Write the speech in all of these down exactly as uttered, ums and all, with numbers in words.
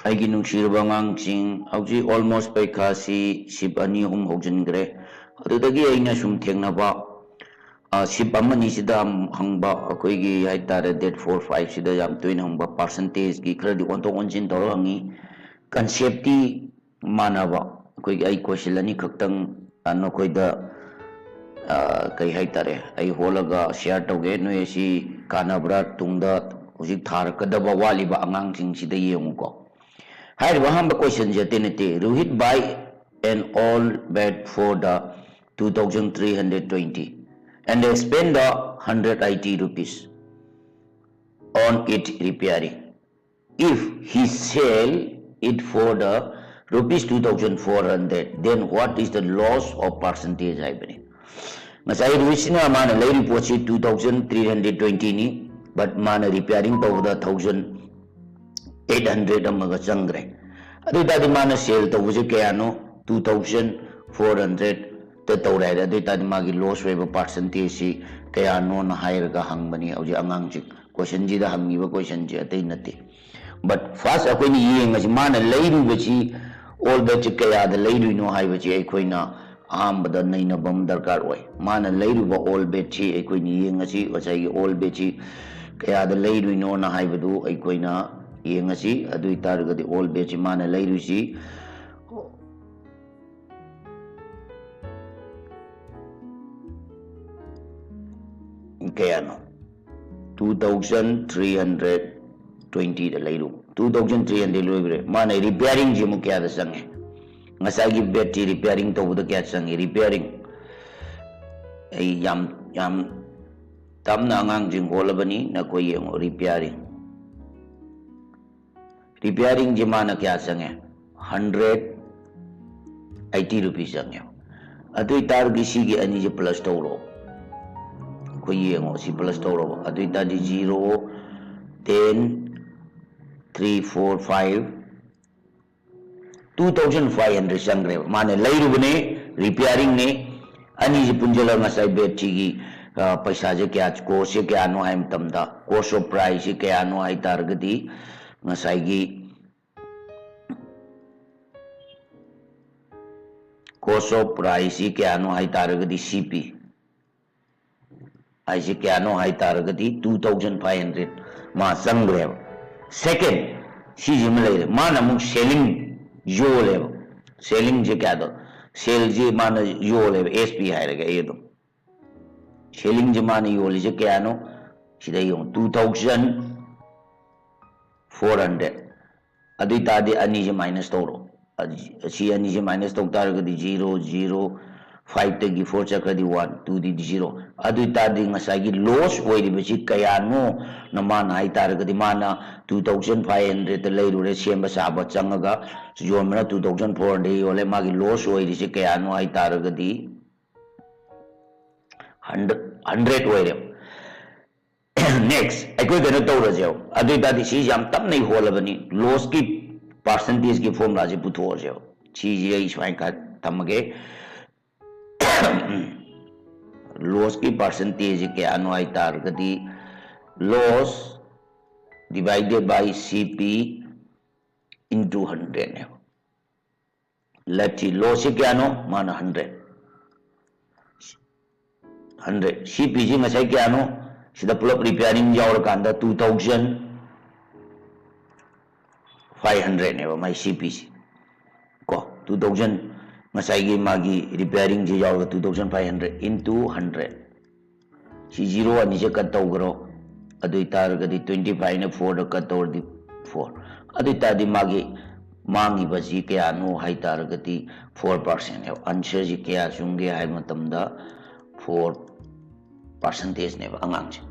ꯑꯩꯒꯤ ꯅꯨꯡꯁꯤꯔꯕ ꯑꯉꯥꯡꯁꯤꯡ, ꯍꯧꯖꯤꯛ almost ꯄꯔꯤꯈꯥꯁꯤ ꯁꯤꯞ ꯑꯅꯤ ꯑꯍꯨꯝ ꯍꯧꯖꯤꯟꯈ꯭ꯔꯦ꯫ ꯑꯗꯨꯗꯒꯤ ꯑꯩꯅ ꯁꯨꯝ ꯊꯦꯡꯅꯕ, ꯑ, ꯁꯤꯞ ꯑꯃꯅꯤꯁꯤꯗ ꯍꯪꯕ, ꯑꯩꯈꯣꯏꯒꯤ ꯍꯥꯏꯇꯥꯔꯦ, date four five ꯁꯤꯗ ꯌꯥꯝ ꯇꯣꯏꯅ ꯍꯪꯕ, percentageꯀꯤ ꯈꯔꯗꯤ ꯑꯣꯟꯊꯣꯛ ꯑꯣꯟꯁꯤꯟ ꯇꯧꯔꯒ ꯍꯪꯉꯤ꯫ Conceptꯇꯤ ꯃꯥꯟꯅꯕ꯫ ꯑꯩꯈꯣꯏꯒꯤ ꯑꯩ question ꯑꯅꯤꯈꯛꯇꯪ, ꯑ, ꯅꯈꯣꯏꯗ, ꯑ, ꯀꯩ ꯍꯥꯏꯇꯥꯔꯦ, ꯑꯩ ꯍꯣꯠꯂꯒ share ꯇꯧꯒꯦ꯫ ꯅꯣꯏ ꯑꯁꯤ ꯀꯥꯟꯅꯕ꯭ꯔꯥ? ꯇꯨꯡꯗ ꯍꯧꯖꯤꯛ ꯊꯥꯔꯛꯀꯗꯕ ꯋꯥꯠꯂꯤꯕ ꯑꯉꯥꯡꯁꯤꯡꯁꯤꯗ ꯌꯦꯡꯉꯨꯀꯣ꯫ ꯍꯥꯏꯔꯤꯕ ꯑꯍꯥꯟꯕ questionꯁꯦ ꯑꯇꯩ ꯅꯠꯇꯦ, "Rohit buy an old bed for the two thousand three hundred twenty and spend the hundred eighty rupees on it repairing. If he sell it for the rupees two thousand four hundred, then what is the loss of percentage?" ꯍꯥꯏꯕꯅꯤ꯫ ꯉꯁꯥꯏ ꯔꯣꯍꯤꯠꯁꯤꯅ ꯃꯥꯅ ꯂꯩꯔꯤꯕ ꯄꯣꯠꯁꯤ two thousand three hundred twentyꯅꯤ, but ꯃꯥꯅ repairing ꯇꯧꯕꯗ thousand eight hundred ꯑꯃꯒ ꯆꯪꯈ꯭ꯔꯦ꯫ ꯑꯗꯨ ꯑꯣꯏꯇꯥꯔꯗꯤ ꯃꯥꯅ sell ꯇꯧꯕꯁꯦ ꯀꯌꯥꯅꯣ? Two thousand four hundredꯇ ꯇꯧꯔꯦ ꯍꯥꯏꯔꯦ꯫ ꯑꯗꯨ ꯑꯣꯏꯇꯥꯔꯗꯤ ꯃꯥꯒꯤ loss ꯑꯣꯏꯕ percentageꯁꯤ ꯀꯌꯥꯅꯣꯅ ꯍꯥꯏꯔꯒ ꯍꯪꯕꯅꯤ ꯍꯧꯖꯤꯛ ꯑꯉꯥꯡꯁꯤꯡ꯫ Questionꯁꯤꯗ ꯍꯪꯉꯤꯕ questionꯁꯤ ꯑꯇꯩ ꯅꯠꯇꯦ꯫ But first ꯑꯩꯈꯣꯏꯅ ꯌꯦꯡꯉꯁꯤ, ꯃꯥꯅ ꯂꯩꯔꯨꯕꯁꯤ old bedꯁꯤ ꯀꯌꯥꯗ ꯂꯩꯔꯨꯏꯅꯣ ꯍꯥꯏꯕꯁꯤ ꯑꯩꯈꯣꯏꯅ ꯑꯍꯥꯟꯕꯗ ꯅꯩꯅꯕ ꯑꯃ ꯗꯔꯀꯥꯔ ꯑꯣꯏ꯫ ꯃꯥꯅ ꯂꯩꯔꯨꯕ old bedꯁꯤ ꯑꯩꯈꯣꯏꯅ ꯌꯦꯡꯉꯁꯤ, ꯉꯁꯥꯏꯒꯤ old bedꯁꯤ ꯀꯌꯥꯗ ꯂꯩꯔꯨꯏꯅꯣꯅ ꯍꯥꯏꯕꯗꯨ ꯑꯩꯈꯣꯏꯅ ꯌꯦꯡꯉꯁꯤ꯫ ꯑꯗꯨ ꯑꯣꯏꯇꯥꯔꯒꯗꯤ old bedꯁꯤ ꯃꯥꯅ ꯂꯩꯔꯨꯏꯁꯤ ꯀꯌꯥꯅꯣ? Two thousand three hundred twentyꯗ ꯂꯩꯔꯨ꯫ Two thousand three hundred ꯂꯣꯏꯈ꯭ꯔꯦ꯫ ꯃꯥꯅ repairingꯁꯤ ꯑꯃꯨꯛ ꯀꯌꯥꯗ ꯆꯪꯉꯦ? ꯉꯁꯥꯏꯒꯤ bedꯁꯤ repairing ꯇꯧꯕꯗ ꯀꯌꯥ ꯆꯪꯉꯦ? Repairing꯫ ꯑꯩ ꯌꯥꯝ, ꯌꯥꯝ ꯇꯞꯅ ꯑꯉꯥꯡꯁꯤꯡ ꯍꯣꯠꯂꯕꯅꯤ, ꯅꯈꯣꯏ ꯌꯦꯡꯉꯣ꯫ Repairing, repairingꯁꯦ ꯃꯥꯅ ꯀꯌꯥ ꯆꯪꯉꯦ? Hundred eighty rupees ꯆꯪꯉꯦ꯫ ꯑꯗꯨ ꯑꯣꯏꯇꯥꯔꯗꯤ ꯁꯤꯒꯤ ꯑꯅꯤꯁꯦ plus ꯇꯧꯔꯣ꯫ ꯑꯩꯈꯣꯏ ꯌꯦꯡꯉꯣ, ꯁꯤ plus ꯇꯧꯔꯕ꯫ ꯑꯗꯨ ꯑꯣꯏꯇꯥꯔꯗꯤ zero, ten, three, four, five, two thousand five hundred ꯆꯪꯈ꯭ꯔꯦꯕ꯫ ꯃꯥꯅ ꯂꯩꯔꯨꯕꯅꯦ, repairingꯅꯦ꯫ ꯑꯅꯤꯁꯤ ꯄꯨꯟꯁꯤꯜꯂꯒ ꯉꯁꯥꯏ bedꯁꯤꯒꯤ, ꯑ, ꯄꯩꯁꯥꯁꯦ ꯀꯌꯥ, costꯁꯦ ꯀꯌꯥꯅꯣ ꯍꯥꯏ ꯃꯇꯝꯗ, cost of priceꯁꯦ ꯀꯌꯥꯅꯣ ꯍꯥꯏ ꯇꯥꯔꯒꯗꯤ, ꯉꯁꯥꯏꯒꯤ Cost of price ꯁꯤ ꯀꯌꯥꯅꯣ ꯍꯥꯏ ꯇꯥꯔꯒꯗꯤ C P ꯍꯥꯏꯁꯤ ꯀꯌꯥꯅꯣ ꯍꯥꯏ ꯇꯥꯔꯒꯗꯤ two thousand five hundred ꯃꯥ ꯆꯪꯈ꯭ꯔꯦꯕ꯫ Second, ꯁꯤꯁꯤꯃ ꯂꯩꯔꯦ, ꯃꯥꯅ ꯑꯃꯨꯛ selling ꯌꯣꯜꯂꯦꯕ꯫ Selling ꯁꯦ ꯀꯌꯥꯗꯣ? Sale ꯁꯦ ꯃꯥꯅ ꯌꯣꯜꯂꯦꯕ, S P ꯍꯥꯏꯔꯒꯦ ꯑꯩ ꯑꯗꯨꯝ꯫ Selling ꯁꯦ ꯃꯥꯅ ꯌꯣꯜꯂꯤꯁꯦ ꯀꯌꯥꯅꯣ? ꯁꯤꯗ ꯌꯦꯡꯉꯨ, two thousand four hundred꯫ ꯑꯗꯨ ꯑꯣꯏꯇꯥꯔꯗꯤ ꯑꯅꯤꯁꯦ minus ꯇꯧꯔꯣ꯫ ꯑꯗꯨ, ꯁꯤ ꯑꯅꯤꯁꯦ minus ꯇꯧ ꯇꯥꯔꯒꯗꯤ zero, zero, five ꯇꯒꯤ four ꯆꯠꯈ꯭ꯔꯗꯤ one, two ꯗꯤ zero꯫ ꯑꯗꯨ ꯑꯣꯏꯇꯥꯔꯗꯤ ꯉꯁꯥꯏꯒꯤ loss ꯑꯣꯏꯔꯤꯕꯁꯤ ꯀꯌꯥꯅꯣ? ꯅ ꯃꯥꯅ ꯍꯥꯏ ꯇꯥꯔꯒꯗꯤ ꯃꯥꯅ two thousand five hundred ꯂꯩꯔꯨꯔꯦ, ꯁꯦꯝꯕ ꯁꯥꯕ ꯆꯪꯉꯒ ꯌꯣꯟꯕꯅ two thousand four hundred ꯌꯣꯜꯂꯦ, ꯃꯥꯒꯤ loss ꯑꯣꯏꯔꯤꯁꯦ ꯀꯌꯥꯅꯣ ꯍꯥꯏ ꯇꯥꯔꯒꯗꯤ hundred, hundred ꯑꯣꯏꯔꯦ꯫ Next, ꯑꯩꯈꯣꯏ ꯀꯩꯅꯣ ꯇꯧꯔꯁꯦꯕ꯫ ꯑꯗꯨ ꯑꯣꯏꯇꯥꯔꯗꯤ ꯁꯤꯁꯦ ꯌꯥꯝ ꯇꯞꯅ ꯍꯣꯜꯂꯕꯅꯤ꯫ Loss ꯀꯤ percentage ꯀꯤ formula ꯁꯦ ꯄꯨꯊꯣꯛꯑꯁꯦꯕ꯫ ꯁꯤꯁꯦ ꯑꯩ ꯁꯨꯃꯥꯏꯅ ꯈꯔ ꯊꯝꯃꯒꯦ꯫ Loss ꯀꯤ percentage ꯁꯦ ꯀꯌꯥꯅꯣ ꯍꯥꯏ ꯇꯥꯔꯒꯗꯤ, loss divided by C P into hundred ꯅꯦꯕ꯫ Let's see, loss ꯁꯤ ꯀꯌꯥꯅꯣ? ꯃꯥꯅ hundred꯫ Hundred꯫ C P ꯁꯤ ꯉꯁꯥꯏ ꯀꯌꯥꯅꯣ? ꯁꯤꯗ ꯄꯨꯂꯞ repairing ꯌꯥꯎꯔꯀꯥꯟꯗ two thousand five hundred ꯅꯦꯕ ꯃꯥꯏ C P ꯁꯤ꯫ ꯀꯣ, two thousand, ꯉꯁꯥꯏꯒꯤ ꯃꯥꯒꯤ repairing ꯁꯤ ꯌꯥꯎꯔꯒ two thousand five hundred into hundred꯫ ꯁꯤ zero ꯑꯅꯤꯁꯦ cut ꯇꯧꯈ꯭ꯔꯣ꯫ ꯑꯗꯨ ꯑꯣꯏꯇꯥꯔꯒꯗꯤ twenty five ꯅ four ꯗ cut ꯇꯧꯔꯗꯤ four꯫ ꯑꯗꯨ ꯑꯣꯏꯇꯥꯔꯗꯤ ꯃꯥꯒꯤ ꯃꯥꯡꯉꯤꯕꯁꯤ ꯀꯌꯥꯅꯣ ꯍꯥꯏ ꯇꯥꯔꯒꯗꯤ four percent ꯅꯦꯕ꯫ Answer ꯁꯤ ꯀꯌꯥ ꯆꯨꯝꯒꯦ ꯍꯥꯏꯕ ꯃꯇꯝꯗ four percentage ꯅꯦꯕ ꯑꯉꯥꯡꯁꯦ꯫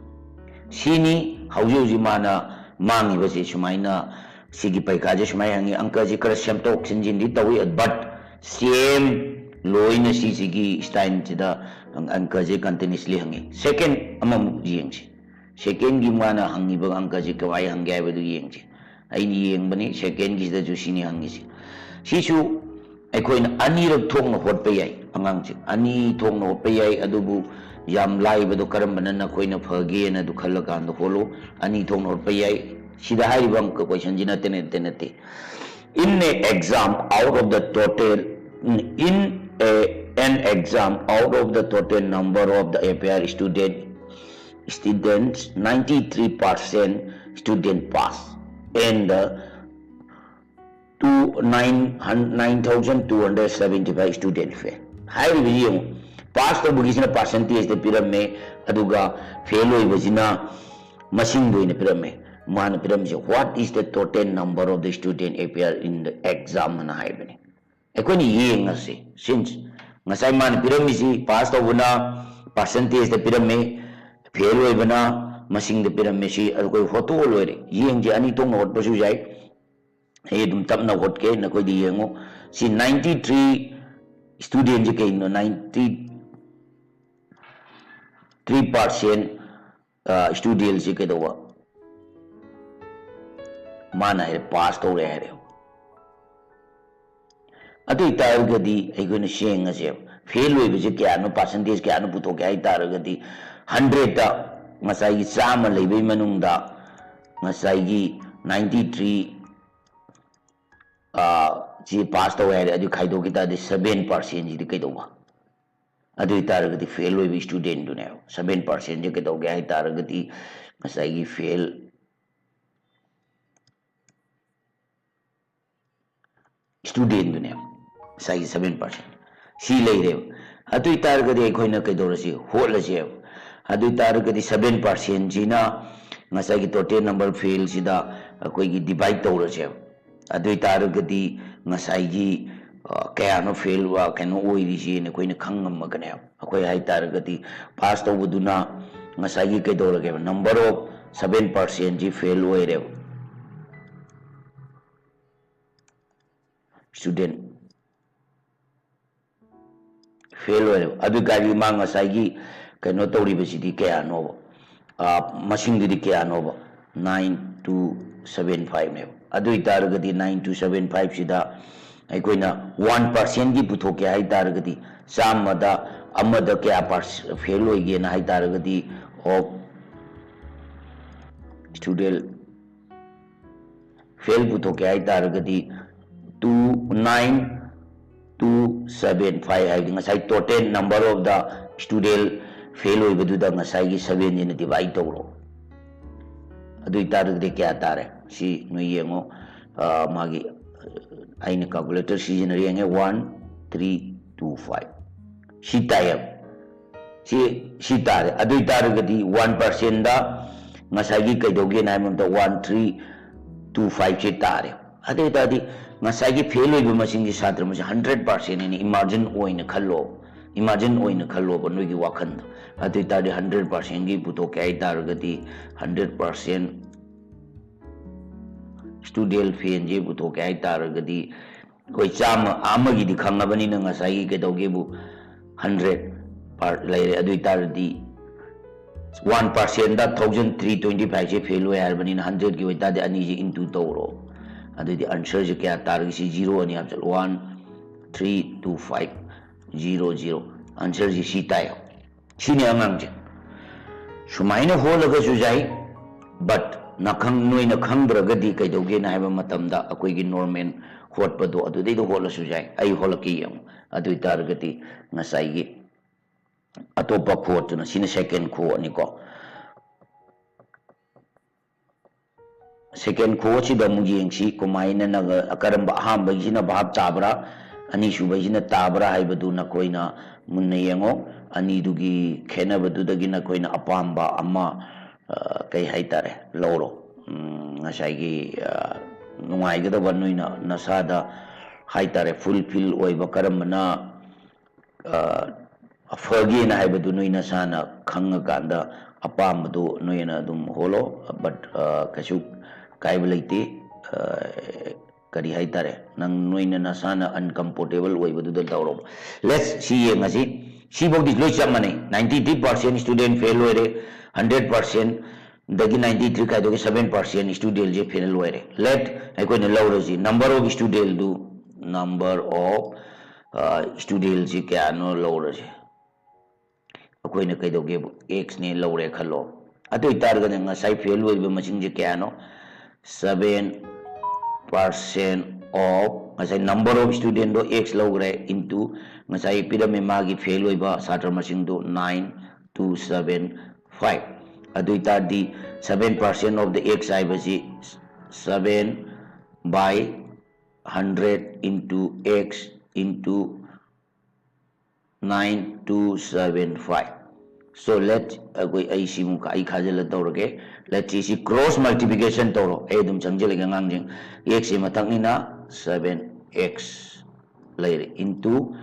ꯁꯤꯅꯤ ꯍꯧꯖꯤꯛ ꯍꯧꯖꯤꯛ ꯃꯥꯅ ꯃꯥꯡꯉꯤꯕꯁꯤ꯫ ꯁꯨꯃꯥꯏꯅ ꯁꯤꯒꯤ ꯄꯔꯤꯈꯥꯁꯦ ꯁꯨꯃꯥꯏꯅ ꯍꯪꯉꯤ, ꯑꯪꯀꯁꯦ ꯈꯔ ꯁꯦꯝꯗꯣꯛ ꯁꯦꯝꯖꯤꯟꯗꯤ ꯇꯧꯏ, but same ꯂꯣꯏꯅ ꯁꯤꯁꯤꯒꯤ style ꯁꯤꯗ ꯑꯪꯀꯁꯦ continuously ꯍꯪꯉꯤ꯫ Second ꯑꯃꯃꯨꯛ ꯌꯦꯡꯁꯤ꯫ Second ꯀꯤ ꯃꯥꯅ ꯍꯪꯉꯤꯕ ꯑꯪꯀꯁꯦ ꯀꯃꯥꯏꯅ ꯍꯪꯒꯦ ꯍꯥꯏꯕꯗꯨ ꯌꯦꯡꯁꯤ꯫ ꯑꯩꯅ ꯌꯦꯡꯕꯅꯤ, second ꯒꯤꯁꯤꯗꯁꯨ ꯁꯤꯅꯤ ꯍꯪꯉꯤꯁꯦ꯫ ꯁꯤꯁꯨ ꯑꯩꯈꯣꯏꯅ ꯑꯅꯤꯔꯛ ꯊꯣꯛꯅ ꯍꯣꯠꯄ ꯌꯥꯏ ꯑꯉꯥꯡꯁꯦ, ꯑꯅꯤ ꯊꯣꯛꯅ ꯍꯣꯠꯄ ꯌꯥꯏ꯫ ꯑꯗꯨꯕꯨ ꯌꯥꯝ ꯂꯥꯏꯕꯗꯣ ꯀꯔꯝꯕꯅ ꯅꯈꯣꯏꯅ ꯐꯒꯦꯅ ꯑꯗꯨ ꯈꯜꯂꯀꯥꯟꯗ ꯍꯣꯠꯂꯨ꯫ ꯑꯅꯤ ꯊꯣꯛꯅ ꯍꯣꯠꯄ ꯌꯥꯏ꯫ ꯁꯤꯗ ꯍꯥꯏꯔꯤꯕ ꯑꯪꯀ question ꯁꯤ ꯅꯠꯇꯦ, ꯅꯠꯇꯦ, ꯅꯠꯇꯦ꯫ In a exam, out of the total, in A, an exam, out of the total number of the appear student, students, ninety-three percent student pass and the two, nine, nine thousand two hundred seventy-five student fail. ꯍꯥꯏꯔꯤꯕ ꯌꯦꯡꯉꯨ, pass ꯇꯧꯕꯒꯤꯁꯤꯅ ꯄꯥꯔꯁꯦꯟꯇꯦꯖꯇ ꯄꯤꯔꯝꯃꯦ, ꯑꯗꯨꯒ fail ꯑꯣꯏꯕꯁꯤꯅ ꯃꯁꯤꯡꯗ ꯑꯣꯏꯅ ꯄꯤꯔꯝꯃꯦ꯫ ꯃꯥꯅ ꯄꯤꯔꯝꯃꯤꯁꯦ, "What is the total number of the student appear in the exam?" ꯑꯅ ꯍꯥꯏꯕꯅꯤ꯫ ꯑꯩꯈꯣꯏꯅ ꯌꯦꯡꯉꯁꯤ, since ꯉꯁꯥꯏ ꯃꯥꯅ ꯄꯤꯔꯝꯃꯤꯁꯤ ꯄꯥꯁ ꯇꯧꯕꯅ ꯄꯥꯔꯁꯦꯟꯇꯦꯖꯇ ꯄꯤꯔꯝꯃꯦ, ꯐꯦꯜ ꯑꯣꯏꯕꯅ ꯃꯁꯤꯡꯗ ꯄꯤꯔꯝꯃꯦ, ꯁꯤ ꯑꯩꯈꯣꯏ ꯍꯣꯠꯇꯣꯛꯑ ꯂꯣꯏꯔꯦ꯫ ꯌꯦꯡꯁꯤ, ꯑꯅꯤ ꯊꯣꯛꯅ ꯍꯣꯠꯄꯁꯨ ꯌꯥꯏ꯫ ꯑꯩ ꯑꯗꯨꯝ ꯇꯞꯅ ꯍꯣꯠꯀꯦ, ꯅꯈꯣꯏꯗꯤ ꯌꯦꯡꯉꯨ꯫ ꯁꯤ ninety three studentꯁꯦ ꯀꯩꯅꯣ? Ninety three percent studentꯁꯤ ꯀꯩꯗꯧꯕ? ꯃꯥꯅ ꯍꯥꯏꯔꯦ, ꯄꯥꯁ ꯇꯧꯔꯦ ꯍꯥꯏꯔꯦ꯫ ꯑꯗꯨ ꯑꯣꯏꯇꯥꯔꯒꯗꯤ ꯑꯩꯈꯣꯏꯅ ꯁꯦꯡꯉꯁꯦꯕ, ꯐꯦꯜ ꯑꯣꯏꯕꯁꯦ ꯀꯌꯥꯅꯣ, ꯄꯥꯔꯁꯦꯟꯇꯦꯖ ꯀꯌꯥꯅꯣ ꯄꯨꯊꯣꯛꯀꯦ ꯍꯥꯏ ꯇꯥꯔꯒꯗꯤ, ꯍꯟꯗ꯭ꯔꯦꯠꯇ ꯉꯁꯥꯏꯒꯤ ꯆꯥꯝꯃ ꯂꯩꯕꯩ ꯃꯅꯨꯡꯗ ꯉꯁꯥꯏꯒꯤ ninety three ꯁꯤ ꯄꯥꯁ ꯇꯧꯋꯦ ꯍꯥꯏꯔꯦ, ꯑꯗꯨ ꯈꯥꯏꯗꯣꯛꯈꯤ ꯇꯥꯔꯗꯤ seven percentꯁꯤꯗꯤ ꯀꯩꯗꯧꯕ? ꯑꯗꯨ ꯑꯣꯏꯇꯥꯔꯒꯗꯤ ꯐꯦꯜ ꯑꯣꯏꯕ studentꯗꯨꯅꯦꯕ꯫ Seven percentꯁꯦ ꯀꯩꯗꯧꯒꯦ ꯍꯥꯏ ꯇꯥꯔꯒꯗꯤ, ꯉꯁꯥꯏꯒꯤ ꯐꯦꯜ studentꯗꯨꯅꯦꯕ, ꯉꯁꯥꯏꯒꯤ seven percent꯫ ꯁꯤ ꯂꯩꯔꯦꯕ꯫ ꯑꯗꯨ ꯑꯣꯏꯇꯥꯔꯒꯗꯤ ꯑꯩꯈꯣꯏꯅ ꯀꯩꯗꯧꯔꯁꯤ? ꯍꯣꯠꯂꯁꯦꯕ꯫ ꯑꯗꯨ ꯑꯣꯏꯇꯥꯔꯒꯗꯤ seven percentꯁꯤꯅ ꯉꯁꯥꯏꯒꯤ total number failꯁꯤꯗ ꯑꯩꯈꯣꯏꯒꯤ divide ꯇꯧꯔꯁꯦꯕ꯫ ꯑꯗꯨ ꯑꯣꯏꯇꯥꯔꯒꯗꯤ ꯉꯁꯥꯏꯒꯤ, ꯑ, ꯀꯌꯥꯅꯣ ꯐꯦꯜ, ꯑ, ꯀꯩꯅꯣ ꯑꯣꯏꯔꯤꯁꯦꯅ ꯑꯩꯈꯣꯏꯅ ꯈꯪ ꯉꯝꯃꯒꯅꯦꯕ꯫ ꯑꯩꯈꯣꯏ ꯍꯥꯏ ꯇꯥꯔꯒꯗꯤ ꯄꯥꯁ ꯇꯧꯕꯗꯨꯅ ꯉꯁꯥꯏꯒꯤ ꯀꯩꯗꯧꯔꯒꯦꯕ? Number of seven percentꯁꯤ ꯐꯦꯜ ꯑꯣꯏꯔꯦꯕ꯫ Student ꯐꯦꯜ ꯑꯣꯏꯔꯦꯕ꯫ ꯑꯗꯨ ꯀꯥꯏꯗꯤ ꯃꯥ ꯉꯁꯥꯏꯒꯤ ꯀꯩꯅꯣ ꯇꯧꯔꯤꯕꯁꯤꯗꯤ ꯀꯌꯥꯅꯣꯕ? ꯑ, ꯃꯁꯤꯡꯗꯨꯗꯤ ꯀꯌꯥꯅꯣꯕ? Nine two seven fiveꯅꯦꯕ꯫ ꯑꯗꯨ ꯑꯣꯏꯇꯥꯔꯒꯗꯤ nine two seven fiveꯁꯤꯗ ꯑꯩꯈꯣꯏꯅ one percentꯀꯤ ꯄꯨꯊꯣꯛꯀꯦ ꯍꯥꯏ ꯇꯥꯔꯒꯗꯤ, ꯆꯥꯝꯃꯗ ꯑꯃꯗ ꯀꯌꯥ ꯐꯦꯜ ꯑꯣꯏꯒꯦꯅ ꯍꯥꯏ ꯇꯥꯔꯒꯗꯤ, of student ꯐꯦꯜ ꯄꯨꯊꯣꯛꯀꯦ ꯍꯥꯏ ꯇꯥꯔꯒꯗꯤ, two nine two seven five ꯍꯥꯏꯕꯗꯤ ꯉꯁꯥꯏ total number of the student fail ꯑꯣꯏꯕꯗꯨꯗ ꯉꯁꯥꯏꯒꯤ sevenꯁꯤꯅ divide ꯇꯧꯔꯣ꯫ ꯑꯗꯨ ꯑꯣꯏꯇꯥꯔꯒꯗꯤ ꯀꯌꯥ ꯇꯥꯔꯦ? ꯁꯤ ꯅꯣꯏ ꯌꯦꯡꯉꯣ꯫ ꯑ, ꯃꯥꯒꯤ, ꯑ, ꯑꯩꯅ calculator ꯁꯤꯖꯤꯟꯅꯔ ꯌꯦꯡꯉꯦ꯫ One three two five꯫ ꯁꯤ ꯇꯥꯏꯌꯦꯕ꯫ ꯁꯤ, ꯁꯤ ꯇꯥꯔꯦ꯫ ꯑꯗꯨ ꯑꯣꯏꯇꯥꯔꯒꯗꯤ one percentꯗ ꯉꯁꯥꯏꯒꯤ ꯀꯩꯗꯧꯒꯦꯅ ꯍꯥꯏꯕ ꯃꯇꯝꯗ one three two fiveꯁꯦ ꯇꯥꯔꯦ꯫ ꯑꯗꯨ ꯑꯣꯏꯇꯥꯔꯗꯤ ꯉꯁꯥꯏꯒꯤ fail ꯑꯣꯏꯕ ꯃꯁꯤꯡꯒꯤ ꯁꯥꯇ꯭ꯔ ꯃꯁꯤꯡ hundred percent ꯍꯥꯏꯅ imagine ꯑꯣꯏꯅ ꯈꯜꯂꯣ꯫ Imagine ꯑꯣꯏꯅ ꯈꯜꯂꯣꯕ ꯅꯣꯏꯒꯤ ꯋꯥꯈꯜꯗ꯫ ꯑꯗꯨ ꯑꯣꯏꯇꯥꯔꯗꯤ hundred percentꯒꯤ ꯄꯨꯊꯣꯛꯀꯦ ꯍꯥꯏꯇꯥꯔꯒꯗꯤ hundred percent student failꯁꯦ ꯄꯨꯊꯣꯛꯀꯦ ꯍꯥꯏꯇꯥꯔꯒꯗꯤ ꯑꯩꯈꯣꯏ ꯆꯥꯝꯃ ꯑꯃꯒꯤꯗꯤ ꯈꯪꯉꯕꯅꯤꯅ ꯉꯁꯥꯏꯒꯤ ꯀꯩꯗꯧꯒꯦꯕꯨ hundred ꯂꯩꯔꯦ꯫ ꯑꯗꯨ ꯑꯣꯏꯇꯥꯔꯗꯤ one percentꯗ thousand three twenty fiveꯁꯦ fail ꯑꯣꯏ ꯍꯥꯏꯔꯕꯅꯤꯅ hundredꯀꯤ ꯑꯣꯏꯇꯥꯔꯗꯤ ꯑꯅꯤꯁꯦ into ꯇꯧꯔꯣ꯫ ꯑꯗꯨꯗꯤ answerꯁꯦ ꯀꯌꯥ ꯇꯥꯔꯒꯦ? ꯁꯤ zero ꯑꯅꯤ ꯍꯥꯞꯆꯜꯂꯣ꯫ One three two five zero zero꯫ Answerꯁꯤ ꯁꯤ ꯇꯥꯏ꯫ ꯁꯤꯅꯤ ꯑꯉꯥꯡꯁꯦ꯫ ꯁꯨꯃꯥꯏꯅ ꯍꯣꯠꯂꯒꯁꯨ ꯌꯥꯏ, but ꯅꯈꯪ-, ꯅꯣꯏꯅ ꯈꯪꯗ꯭ꯔꯒꯗꯤ ꯀꯩꯗꯧꯒꯦꯅ ꯍꯥꯏꯕ ꯃꯇꯝꯗ ꯑꯩꯈꯣꯏꯒꯤ normal ꯍꯣꯠꯄꯗꯣ ꯑꯗꯨꯗꯩꯗ ꯍꯣꯠꯂꯁꯨ ꯌꯥꯏ꯫ ꯑꯩ ꯍꯣꯠꯂꯛꯀꯦ ꯌꯦꯡꯉꯨ꯫ ꯑꯗꯨ ꯑꯣꯏꯇꯥꯔꯒꯗꯤ ꯉꯁꯥꯏꯒꯤ ꯑꯇꯣꯞꯄ ꯈꯨꯍꯣꯠꯇꯨꯅ, ꯁꯤꯅ second ꯈꯨꯍꯣꯠꯅꯤꯀꯣ꯫ Second ꯈꯨꯍꯣꯠꯁꯤꯗ ꯑꯃꯨꯛ ꯌꯦꯡꯁꯤ, ꯀꯃꯥꯏꯅ ꯅꯒ-, ꯀꯔꯝꯕ ꯑꯍꯥꯟꯕꯒꯤꯁꯤꯅ ꯚꯥꯞ ꯇꯥꯕ꯭ꯔꯥ, ꯑꯅꯤꯁꯨꯕꯒꯤꯁꯤꯅ ꯇꯥꯕ꯭ꯔꯥ ꯍꯥꯏꯕꯗꯨ ꯅꯈꯣꯏꯅ ꯃꯨꯟꯅ ꯌꯦꯡꯉꯣ꯫ ꯑꯅꯤꯗꯨꯒꯤ ꯈꯦꯠꯅꯕꯗꯨꯗꯒꯤ ꯅꯈꯣꯏꯅ ꯑꯄꯥꯝꯕ ꯑꯃ, ꯑ, ꯀꯩ ꯍꯥꯏꯇꯥꯔꯦ, ꯂꯧꯔꯣ꯫ ꯎꯝ, ꯉꯁꯥꯏꯒꯤ, ꯑ, ꯅꯨꯡꯉꯥꯏꯒꯗꯕ ꯅꯣꯏꯅ ꯅꯁꯥꯗ ꯍꯥꯏꯇꯥꯔꯦ, fulfill ꯑꯣꯏꯕ ꯀꯔꯝꯕꯅ, ꯑ, ꯐꯒꯦꯅ ꯍꯥꯏꯕꯗꯨ ꯅꯣꯏ ꯅꯁꯥꯅ ꯈꯪꯉꯀꯥꯟꯗ ꯑꯄꯥꯝꯕꯗꯨ ꯅꯣꯏꯅ ꯑꯗꯨꯝ ꯍꯣꯠꯂꯣ꯫ But, ꯑ, ꯀꯩꯁꯨ ꯀꯥꯏꯕ ꯂꯩꯇꯦ꯫ ꯑ, ꯀꯔꯤ ꯍꯥꯏꯇꯥꯔꯦ, ꯅꯪ ꯅꯣꯏꯅ ꯅꯁꯥꯅ uncomfortable ꯑꯣꯏꯕꯗꯨꯗ ꯇꯧꯔꯣ꯫ Let's ꯁꯤ ꯌꯦꯡꯉꯁꯤ꯫ ꯁꯤꯐꯧꯗꯤ ꯂꯣꯏ ꯆꯞ ꯃꯥꯟꯅꯩ꯫ Ninety three percent student fail ꯑꯣꯏꯔꯦ, hundred percent ꯗꯒꯤ ninety three ꯈꯥꯏꯗꯣꯛꯑꯒ seven percent studentꯁꯦ fail ꯑꯣꯏꯔꯦ꯫ Let ꯑꯩꯈꯣꯏꯅ ꯂꯧꯔꯁꯤ number of studentꯗꯨ, number of, ꯑ, studentꯁꯤ ꯀꯌꯥꯅꯣ ꯂꯧꯔꯁꯤ꯫ ꯑꯩꯈꯣꯏꯅ ꯀꯩꯗꯧꯒꯦꯕꯨ? Xꯅꯦ ꯂꯧꯔꯦ ꯈꯜꯂꯣ꯫ ꯑꯗꯨ ꯑꯣꯏꯇꯥꯔꯒꯗꯤ ꯉꯁꯥꯏ fail ꯑꯣꯏꯕ ꯃꯁꯤꯡꯁꯦ ꯀꯌꯥꯅꯣ? Seven percent of, ꯉꯁꯥꯏ number of studentꯗꯣ x ꯂꯧꯈ꯭ꯔꯦ, into ꯉꯁꯥꯏ ꯄꯤꯔꯝꯃꯦ ꯃꯥꯒꯤ fail ꯑꯣꯏꯕ ꯁꯥꯇ꯭ꯔ ꯃꯁꯤꯡꯗꯣ nine two seven five꯫ ꯑꯗꯨ ꯑꯣꯏꯇꯥꯔꯗꯤ seven percent of the x ꯍꯥꯏꯕꯁꯤ seven by hundred into x into nine two seven five꯫ So let, ꯑꯩꯈꯣꯏ, ꯑꯩ ꯁꯤꯃꯨꯛ ꯑꯩ ꯈꯥꯖꯤꯜꯂ ꯇꯧꯔꯒꯦ꯫ Let ꯁꯤ cross multiplication ꯇꯧꯔꯣ꯫ ꯑꯩ ꯑꯗꯨꯝ ꯆꯪꯁꯤꯜꯂꯒꯦ ꯑꯉꯥꯡꯁꯤꯡ꯫ X ꯁꯤ ꯃꯊꯛꯅꯤꯅ seven x ꯂꯩꯔꯦ, into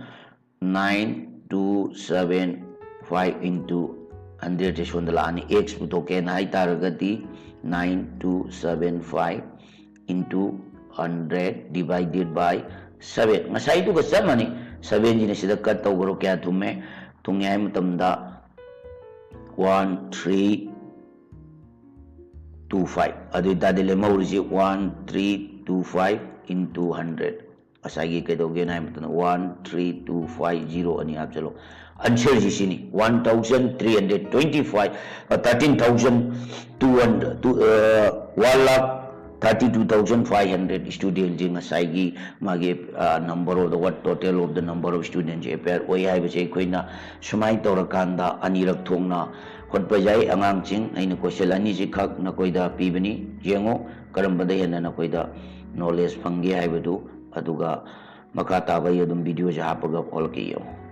nine two seven five into hundred ꯁꯦ ꯁꯣꯝꯗ ꯂꯥꯛꯑꯅꯤ꯫ X ꯄꯨꯊꯣꯛꯀꯦꯅ ꯍꯥꯏ ꯇꯥꯔꯒꯗꯤ nine two seven five into hundred divided by seven꯫ ꯉꯁꯥꯏꯗꯨꯒ ꯆꯞ ꯃꯥꯟꯅꯩ꯫ Seven ꯁꯤꯅ ꯁꯤꯗ cut ꯇꯧꯈ꯭ꯔꯣ, ꯀꯌꯥ ꯊꯨꯝꯃꯦ? ꯊꯨꯡꯉꯦ ꯍꯥꯏ ꯃꯇꯝꯗ one three two five꯫ ꯑꯗꯨ ꯑꯣꯏꯇꯥꯔꯗꯤ ꯂꯦꯝꯍꯧꯔꯤꯁꯤ one three two five into hundred꯫ ꯉꯁꯥꯏꯒꯤ ꯀꯩꯗꯧꯒꯦꯅ ꯍꯥꯏꯕ ꯃꯇꯝꯗ one three two five zero ꯑꯅꯤ ꯍꯥꯞꯆꯜꯂꯣ꯫ Answer ꯁꯤ ꯁꯤꯅꯤ, one thousand three hundred twenty five, thirteen thousand two hundred, one lakh thirty two thousand five hundred student ꯁꯤ ꯉꯁꯥꯏꯒꯤ ꯃꯥꯒꯤ number of the, what, total of the number of students appear ꯑꯣꯏ ꯍꯥꯏꯕꯁꯦ ꯑꯩꯈꯣꯏꯅ ꯁꯨꯃꯥꯏꯅ ꯇꯧꯔꯀꯥꯟꯗ ꯑꯅꯤꯔꯛ ꯊꯣꯛꯅ ꯍꯣꯠꯄ ꯌꯥꯏ꯫ ꯑꯉꯥꯡꯁꯤꯡ, ꯑꯩꯅ question ꯑꯅꯤꯁꯤ ꯈꯛ ꯅꯈꯣꯏꯗ ꯄꯤꯕꯅꯤ, ꯌꯦꯡꯉꯨ ꯀꯔꯝꯕꯗ ꯍꯦꯟꯅ ꯅꯈꯣꯏꯗ knowledge ꯐꯪꯒꯦ ꯍꯥꯏꯕꯗꯨ꯫ ꯑꯗꯨꯒ ꯃꯈꯥ ꯇꯥꯕ ꯑꯩ ꯑꯗꯨꯝ video ꯁꯦ ꯍꯥꯞꯄꯒ ꯍꯣꯠꯂꯛꯀꯦ, ꯌꯦꯡꯉꯨ꯫